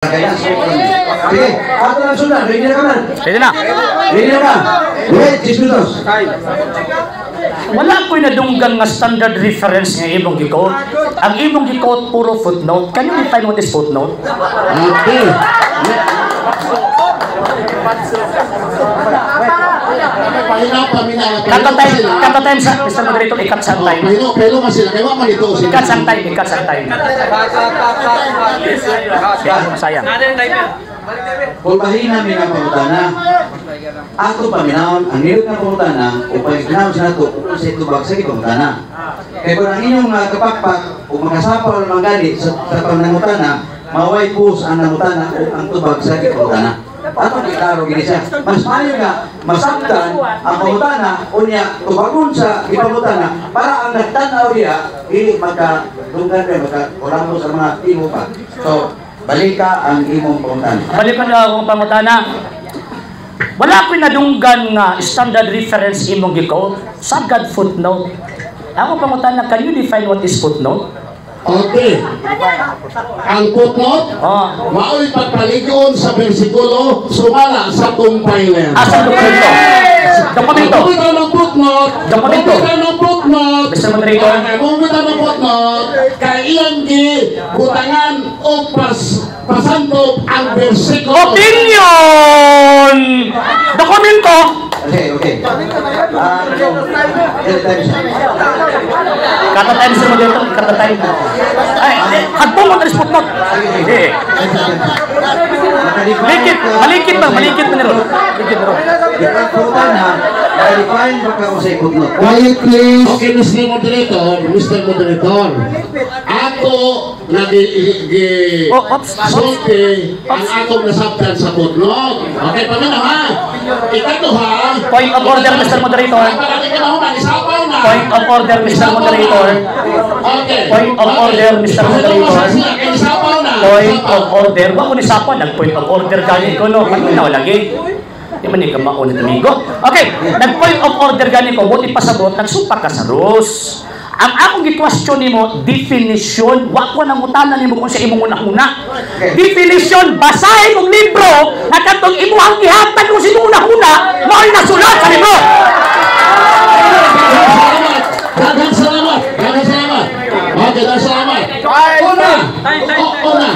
Sige, ato lang sundan. Ready na ka man? Ready na. Ready na ka? Wait, 10 minutos. Wala ko'y nadunggan nga standard reference nga imong gi-quote. Ang imong gi-quote puro footnote. Can you define what is footnote? Okay. Paminaw, paminaw. Kata time sa Mr. Moderator, ikat sa time. Paminaw, pero man sila. Kaya man ito sila. Ikat sa time, ikat sa time. Kaya sayang. Kung mahina mi nga pangutana, ato paminawon ang nilot nga pangutana o pagignaw sa nato kung sa tubag sa pangutana. Kaya kung ang inyong kapakpak o makasapal man gani sa panangutana, maway pus ang nangutana o ang tubag sa pangutana. Ato giklaro gini siya. Mas maayo nga masabtan ang pangutana unya tubagon sa gipangutana para ang nagtan-aw diha dili magka dunggan rin magka sa mga imo pa. So balika ang imong pangutana. Balikan na akong pangutana. Wala ko'y nadunggan nga standard reference imong gi-quote. Sagad footnote. Ako pangutana, can you define what is footnote? Okay. Ang footnote, Oh. mao'y pagpaligon sa bersikulo sumala sa compiler. Asa dokumento? Dokumento. Kung ng footnote, Dokumento. kung ng footnote, Mr. Moderator. Kung ng footnote, kay iyang gi butangan o pasantop ang bersikulo. Opinion! Dokumento! Okay, okay. Kata time, Mr. Moderator, kata time. Ay, hagpong mo na footnote. Hindi. Malikit, malikit ba? Malikit ba nito? Malikit ba? Pangutana, naka-define ba ka sa footnote? Quiet please. Okay, Mr. Moderator, Mr. Moderator. Ato na gi Oh, oops. sulti ang atong nasabtan sa footnote. Okay, paminaw ha. Ikaduha. Point of order, Mr. Moderator. Point of order, Mr. Moderator. Okay. Point of order, Mr. Moderator. Point of order. Wa ko ni sapa nag point of order gani ko no. Paminaw lagi. Di man ni ka maunit amigo. Okay, nag point of order gani ko, buti pasabot nagsumpa ka sa rules. Ang akong gi-question nimo, definition, wa ko nangutana nimo kung sa imong una-una. Definition, basahin kong libro na katong imuhang gihatag kung sa imong una-una, mao'y nasulat sa libro. Daghang salamat. Daghang salamat. Okay, daghang salamat. Una. Una.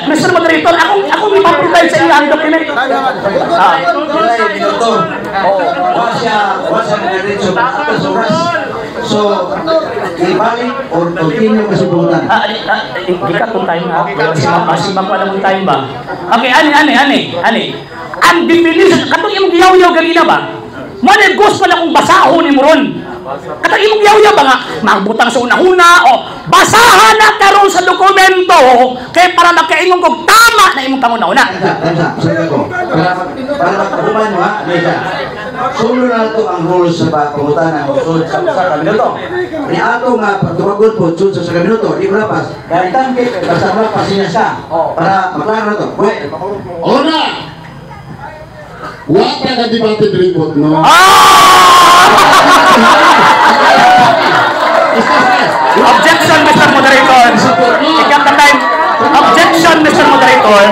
Mr. Moderator, akong ipaprovide sa iyo ang document. Ah. Minuto. Wa siya diretso sa oras. So, ibalik or continue kasi pangutana. Gikat kong time ha. Masima ko alam mong time ba? Okay, ani, ani, ani, ani. Ang definition, katong imong giyaw-yaw ganina ba? Mo na gusto na kong basahon nimo ron. Katong imong giyaw-yaw ba nga magbutang sa una-una o basahan na karon sa dokumento kay para makaingon kog tama na imong panguna-una. Tansa, sorry ko. Para magkahuman mo ha, ano siya? Sulo na ito ang rules sa pangutana o sulod sa usa ka minuto. Ni ato nga pagtuwagon po sulod sa usa ka minuto, di mo lapas. Dahil tangke, basta mo lapas siya siya. Para maklaro na ito. Wait. Una. Wa ka na debate diri no. Ah! Objection, Mr. Moderator. Ikaw ka time. Objection, Mr. Moderator.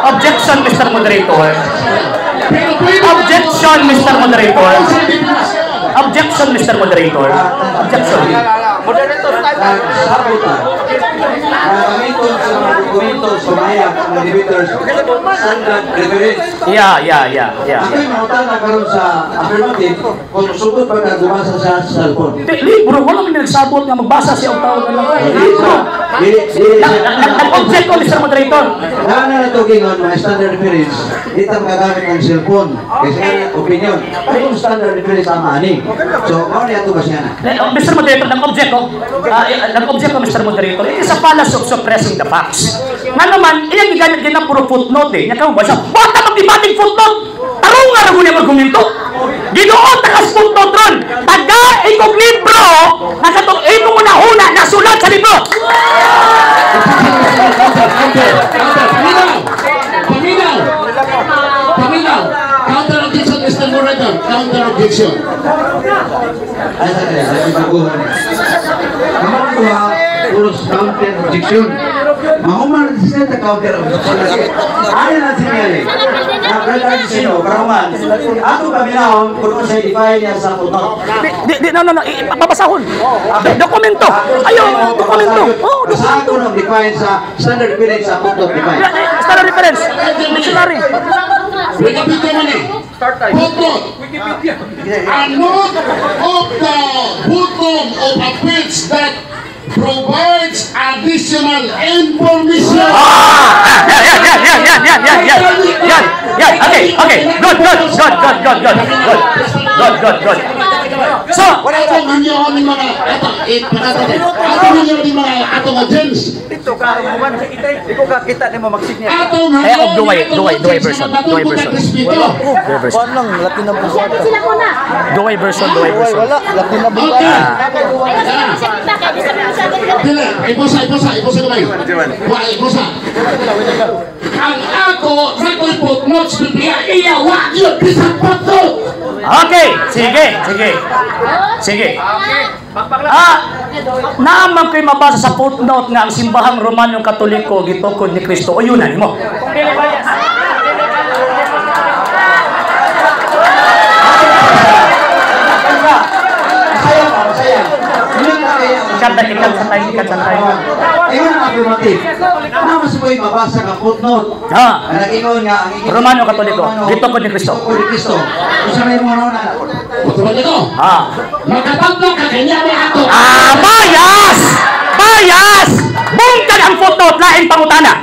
Objection, Mr. Moderator. Objection, Mr. Moderator. Objection, Mr. Moderator. Objection. Nagsabutan. Nagamiton sa mga dokumento sa maya mga debaters standard reference. Yeah. Ako'y mangutana karon sa affirmative kung sugod pa ka gumasa sa cellphone. Di, libro, wala man nagsabot nga magbasa siya og tao na lang. Libro. Dili dili Nag-object ko, Mr. Moderator. Na na ito gingon mga standard reference, di ta magagamit ng cellphone. Kasi opinion. Pero kung standard reference ang ani. So, mao ni ato ba siya na? Mr. Moderator, nag-object ko. Nag-object ko, Mr. Moderator. It is a fallacy of suppressing the facts. Nga naman, iyang gigamit din na puro footnote eh. Nga ba siya, bata mag-debating footnote! Tarong nga rin yung argumento. Ginoo, takas footnote ron. Taga ikong libro, na katong imong una-una, nasulat sa libro. Paminaw. Paminaw. Paminaw. Counter objection, Mr. Moderator. Counter objection. Ay, sa kaya, ay, baguhan. Ang mga Puros counter objection. Mahuman na sila sa counter objection. Ano na sinili? Na brother sino, karaman. Ato paminahon kung ano sa define niya sa footnote. Di, di, di, no, no, no, babasahon. Dokumento. Ayaw, dokumento. Oh, Sa dokumento. ako nang define sa standard reference sa footnote define. Yeah, standard reference. Dictionary. Wikipedia man eh. Footnote. A note of the bottom of a page that provides additional information. Ah, yan, yan, yan, yan, yan, yan, yan, yan. Yan, yan, okay. Good, good, good, good, good, good, good. Good, good, good. So, Atong hangyoon ni mga ato, eh, atong hangyoon ni mga atong audience. Dito ka, di ko kakita nimo magsignya. Atong Kaya hangyoon og duway, ni atong duway, duway audience version, na duway matubod version. ang respeto. Duway version. Lang, Latin ang buwata. Sila muna. Duway version, duway version. Wala, Latin ang buwata. Okay. Ayaw sila sa kita kaya di sabi mo sa akin. Dili, ibusa, ibusa, ibusa kamay. Wa, ibusa. Ang ako, nakoy footnotes, Biblia, iya, wa, yun, bisag footnote. Okay, sige, sige. Sige. Ah, naaman ko'y mabasa sa footnote nga ang simbahang Romanong Katoliko gitukod ni Kristo. O yun na nimo. Masaya pa, masaya. Yun na kaya. Ikat na, ikat sa tayo, ikat sa tayo. Ingon ang affirmative. Na mas mo mabasa ka footnote. Ah. Ang nag-ingon nga ang Romano Katoliko, gitukod ni Kristo. Gitukod ni Kristo. Usa may mga nauna. Footnote ito. Ah. Makatatlo ka, kanya ba ako? Ah, bias! Bias! Bungkag ang footnote, laing pangutana.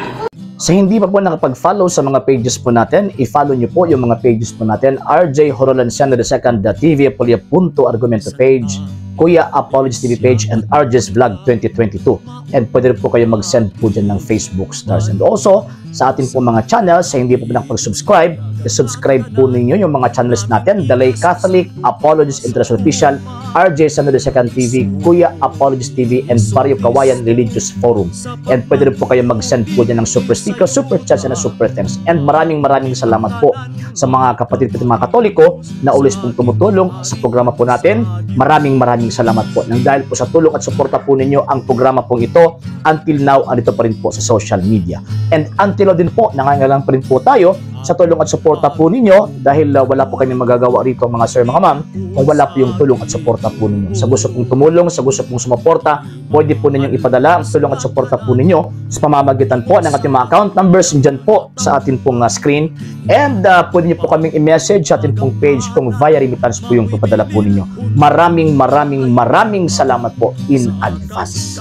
Sa hindi pa po nakapag-follow sa mga pages po natin, i-follow nyo po yung mga pages po natin. RJ Horolanciano II, TV Apolia Punto Argumento page, Kuya Apologies TV page, and RJ's Vlog 2022. And pwede rin po kayo mag-send po dyan ng Facebook stars. And also, sa atin po mga channels, sa hindi po po nakapag-subscribe, i-subscribe po ninyo yung mga channels natin. Dalay Catholic, Apologies International Official, RJ Sano II TV, Kuya Apologies TV, and Barrio Kawayan Religious Forum. And pwede rin po kayo mag-send po dyan ng super sticker, super chats, and super thanks. And maraming maraming salamat po sa mga kapatid po mga Katoliko na always pong tumutulong sa programa po natin. Maraming maraming salamat po. Nang dahil po sa tulong at suporta po ninyo ang programa pong ito, until now, andito pa rin po sa social media. And until now din po, nangangailangan pa rin po tayo sa tulong at suporta po ninyo dahil wala po kami magagawa rito, mga sir, mga ma'am, kung wala po yung tulong at suporta po ninyo. Sa gusto pong tumulong, sa gusto pong sumuporta, pwede po ninyong ipadala ang tulong at suporta po ninyo sa pamamagitan po ng ating mga account numbers dyan po sa atin pong screen. And pwede niyo po kaming i-message sa atin pong page kung via remittance po yung papadala po ninyo. Maraming maraming maraming salamat po in advance.